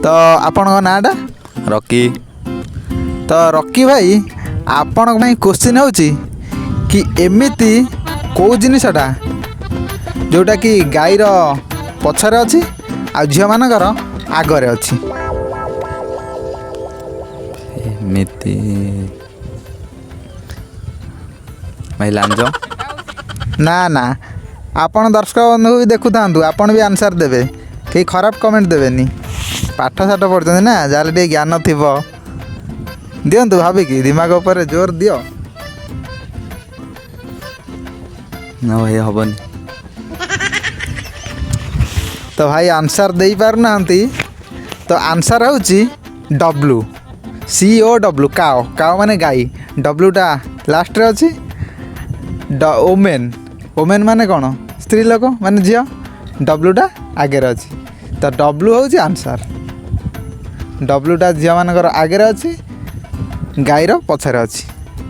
ତ ଆପଣଙ୍କ ନାଁଟା? ରକି। ତ ରକି ଭାଇ, ଆପଣଙ୍କ ପାଇଁ କୋଶ୍ଚିନ୍ ହେଉଛି କି ଏମିତି କେଉଁ ଜିନିଷଟା ଯେଉଁଟାକି ଗାଈର ପଛରେ ଅଛି ଆଉ ଝିଅମାନଙ୍କର ଆଗରେ ଅଛି? ଏମିତି ଭାଇ, ଲାଞ୍ଜ? ନା ନା, ଆପଣ ଦର୍ଶକ ବନ୍ଧୁ ବି ଦେଖୁଥାନ୍ତୁ, ଆପଣ ବି ଆନ୍ସର୍ ଦେବେ, କେହି ଖରାପ କମେଣ୍ଟ ଦେବେନି। ପାଠ ସାଠ ପଢ଼ୁଛନ୍ତି ନା, ଯାହେଲେ ଟିକେ ଜ୍ଞାନ ଥିବ। ଦିଅନ୍ତୁ, ଭାବିକି ଦିମାଗ ଉପରେ ଜୋର ଦିଅ। ନା ଭାଇ, ହେବନି। ତ ଭାଇ ଆନ୍ସର୍ ଦେଇପାରୁନାହାନ୍ତି। ତ ଆନ୍ସର୍ ହେଉଛି ଡବ୍ଲୁ, ସି ଓ ଡବ୍ଲୁ, କାଓ। କାଓ ମାନେ ଗାଈ। ଡବ୍ଲୁଟା ଲାଷ୍ଟରେ ଅଛି। ଡ ଓମେନ୍, ଓମେନ୍ ମାନେ କ'ଣ? ସ୍ତ୍ରୀ ଲୋକ, ମାନେ ଝିଅ। ଡବ୍ଲୁଟା ଆଗରେ ଅଛି, ତ ଡବ୍ଲୁ ହେଉଛି ଆନ୍ସର୍। ଡବ୍ଲୁଟା ଝିଅମାନଙ୍କର ଆଗରେ ଅଛି, ଗାଈର ପଛରେ ଅଛି।